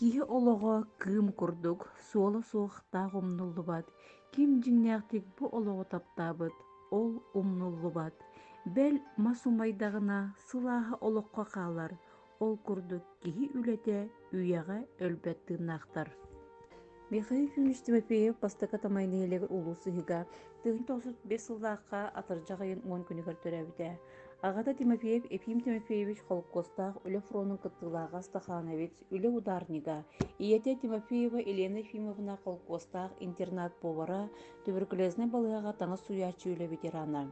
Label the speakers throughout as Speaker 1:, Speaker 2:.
Speaker 1: Киһи олоҕо кыым курдук, суола суох таах умнуллубат, ким дьиҥнээхтик бу олоҕу таптаабыт, ол умнуллубат. Бэл, мас умайдаҕына, сылааһа олоххо хаалар, ол курдук киһи үлэтэ үйэҕэ өлбөт тыыннаахтар. Михаил Ефимович Тимофеев бастакы Атамай нэһилиэгэр улуус ыһыга 1905 сыллаахха атырдьах ыйын 10 күнүгэр төрөөбүтэ. Аҕата Тимофеев Ефим Тимофеевич холкуостаах үлэ фронун кыттыылааҕа стахановец, үлэ ударнига, ийэтэ Тимофеева Елена Ефимовна холкуостаах интернат повара, туберкулезнай балыыһаҕа таҥас сууйааччы үлэ ветерана.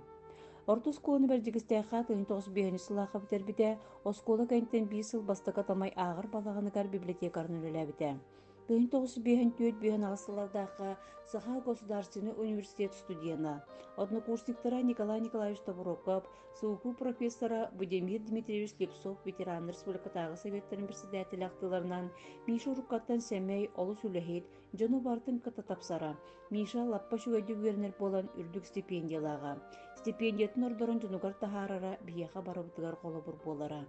Speaker 1: Орто оскуоланы Бэрдьигэстээххэ 1905 сыллаахха бүтэрбитэ, оскуола кэнниттэн биир сыл бастакы Атамай ааҕар балаҕаныгар библиотекарынан үлэлээбитэ. 1954-58 сыллардаахха Саха государственный университет студена, однокурсниктара Николай Николаевич Тобуроков, СУПУ профессора Будимир Дмитриевич Слепцов ветераннар республикатааҕы советтарын председателэ ахтыыларынан Миша уруккаттан сэмэй, олус үлэһит, дьону барытын кытта тапсара. Миша лаппа үчүгэйдик үөрэнэр буолан үрдүк стипендиялааҕа. Стипендиятын ордорон дьонугар таһаарара биһиэхэ барыбытыгар холобур буолара.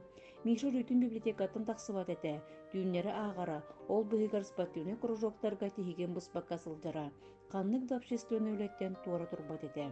Speaker 1: Миша өрүүтүн библиотекаттан тахсыбат этэ, түүннэри ааҕара, ол быыһыгар спортивнай кружоктарга тиһигин быспакка сылдьара, ханнык да общественнай үлэттэн туора турбат этэ.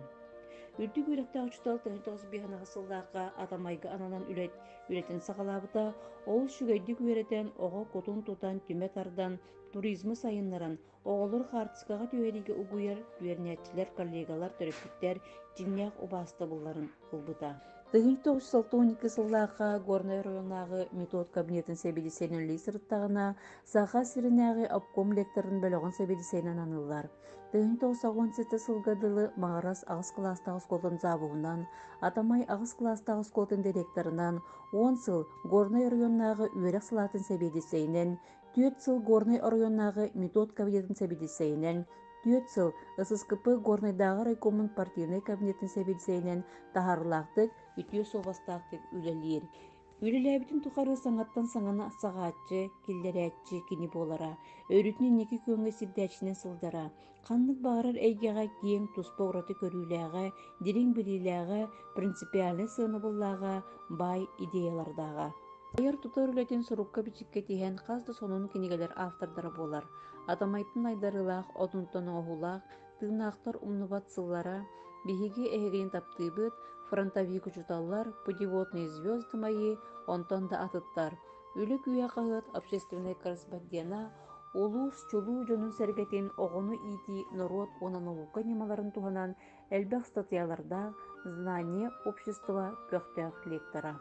Speaker 1: Үрдүк үөрэхтээх учуутал 1905 сыллаахха Атамайга ананан үлэт, үлэтин саҕалаабыта, ол үчүгэйдик үөрэтэн, оҕо кутун тутан, түмэ тардан, туризмы сайыннаран, Оҕолор хаартыскаҕа түһэриигэ угуйар үөрэнээччилэр, коллегалар, төрөппүттэр дьиҥнээх убаастабылларын ылбыта. 1962 сыллаахха Горнай оройуоннааҕы метод кабинетын сэбиэдиссэйинэн үлэлии сырыттаҕына, Саха сиринээҕи обком лекторын бөлөҕүн сэбиэдиссэйинэн аныыллар. 1917 сылга дылы Маҕарас аҕыс кылаастаах оскуолатын завуһунан, Атамай аҕыс кылаастаах оскуолатын директорынан, 10 сыл Горнай оройуоннааҕы үөрэх салаатын сэбиэдиссэйинэн, Түөрт сыл Горнай оройуоннааҕы метод кабинетын сэбиэдиссэйинэн, 4 сыл ССКП Горнайдааҕы райкомун партийнай кабинетын сэбиэдиссэйинэн таһаарыылаахтык, үтүө суобастаахтык үлэлиир. Үлэлээбитин тухары саҥаттан саҥаны саҕааччы, киллэрээччи кини буолара, өрүтүн инники күөҥҥэ сирдээччинэн сылдьара, ханнык баҕарар эйгэҕэ киэҥ туспа ураты көрүүлээҕэ, дириҥ билиилээҕэ, принципиальнай сыанабыллааҕа, баай идеялардааҕа. Айар-тутар үлэтин сурукка-бичиккэ тиһэн хас да сонун кинигэлэр автордара буолар. Атамайтын айдарыылаах, отунтан оҥоһуулаах, тыыннаахтар умнубат сыллара, биһиги эһигини таптыыбыт, фронтовик учууталлар, путеводные звезды мои, онтон да атыттар. Үлэ күүһэ хаһыат общественнай корреспондена, улуус чулуу дьонун-сэргэтин оҕону иитии норуот уонна наука ньымаларын туһанан элбэх ыстатыйалардаах «Знание общества» көхтөөх лектора.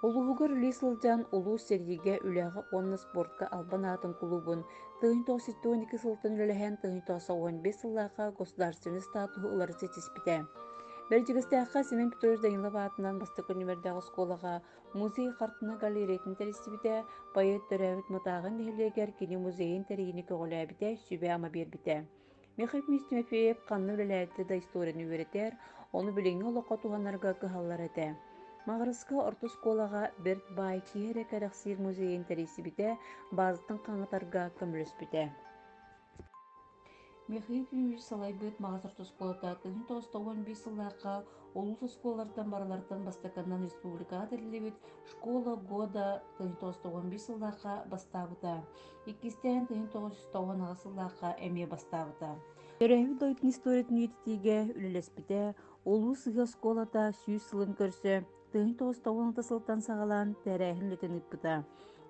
Speaker 1: Улууһугар үлэлии сылдьан улуус сэриигэ, үлэҕэ уонна спортка албан аатын кулуубун 1972 сылтан үлэлэһэн 1915 сыллаахха государственнай статуһу ылары ситиспитэ. Бэрдьигэстээххэ Семен Петрович Данилов аатынан бастакы нүмердээх оскуолаҕа музей хартыына галереятын тэрийсибитэ, поэт төрөөбүт Мытааҕын нэһилиэгэр кини музейын тэрийиини көҕүлээбитэ, сүбэ-ама биэрбитэ. Михаил Тимофеев ханна үлэлээтэ да историяны үөрэтэр, ону билиҥҥи олоххо туһанарга кыһаллар этэ. Маҕарыска орто оскуолаҕа бэрт баай киһи эрэ кэрэхсиир музейын тэрийсибитэ, баазатын хаҥатарга көмөлөспүтэ. Михаил Ефимович салайбыт Маҕарас орто оскуолата 1995 сыллаахха улуус оскуолаларыттан барыларыттан бастакынан республикаҕа тэриллибит «Школа года» 1995 сыллаахха бастаабыта. Иккистээн 1998 сыллаахха эмиэ бастаабыта. Төрөөбүт дойдутун историятын үйэтитиигэ үлэлэспитэ, улуус ыһыы оскуолата 100 сылын көрсө 1996 сылтан саҕалаан тэрээһин үлэтин ыыппыта.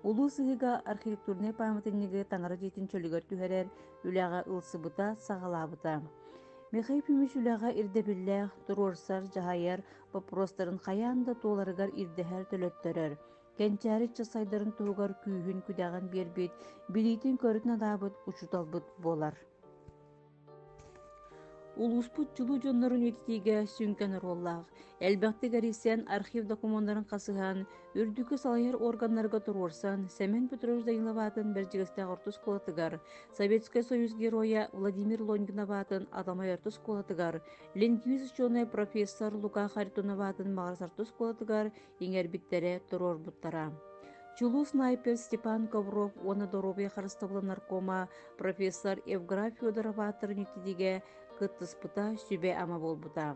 Speaker 1: Улуус ыһыыга архитектурнай пааматынньыгы таҥара дьиэтин чөлүгэр түһэрэр үлэҕэ ылсыбыта, саҕалаабыта. Михаил Ефимович үлэҕэ ирдэбиллээх, туруорсар, дьаһайар боппуруостарын хайаан да туоларыгар ирдэһэр, төлөттөрөр. Кэнчээри ыччат сайдарын туһугар күүһүн-күдэҕин биэрбит, билиитин-көрүүтүн анаабыт учууталбыт буолар. Улууспут чулуу дьоннорун үйэтитиигэ сүҥкэн оруоллаах. Элбэхтик эрийсэн, архив докумуоннарын хасыһан, үрдүкү салайар органнарга туруорсан, Сэмэн Петрович Данилов аатын Бэрдьигэстээх орто оскуолатыгар, Советскай Союз Геройа Владимир Лонгинов аатын Атамай орто оскуолатыгар, лингвист учуонай профессор Лука Харитонов аатын Маҕарас орто оскуолатыгар иҥэрбиттэрэ, туруорбуттара. Чулуу снайпер Степан Ковров уонна доруобуйа харыстабылын наркома профессор Евграф Федоров ааттарын ититигэ кыттыспыта сүбэ-ама буолбута.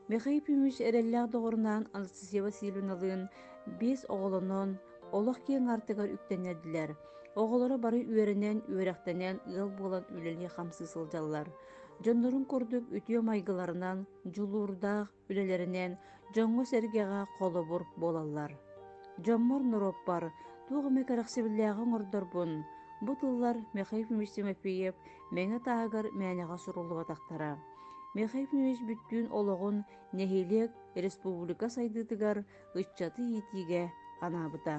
Speaker 1: Михаил Ефимович эрэллээх доҕорунаан Анастасия Васильевналыын биэс оҕолонон, олох киэҥ аартыгар үктэннэрдилэр. Оҕолоро бары үөрэнэн, үөрэхтэнэн, ыал буолан үлэлии-хамсыы сылдьаллар. Дьоннорун курдук үтүө майгыларынан, дьулуурдаах үлэлэринэн дьоҥҥо-сэргэҕэ холобур буолаллар. Дьоммор, норуоппар туох эмэ кэрэхсэбиллээҕи оҥордорбун, бу тыллар Михаил Ефимович Тимофеев Мэҥэ тааһыгар мээнэҕэ суруллубатахтара. Михаил Ефимович бүттүүн олоҕун нэһилиэк, республика сайдыытыгар ыччаты иитиигэ анаабыта.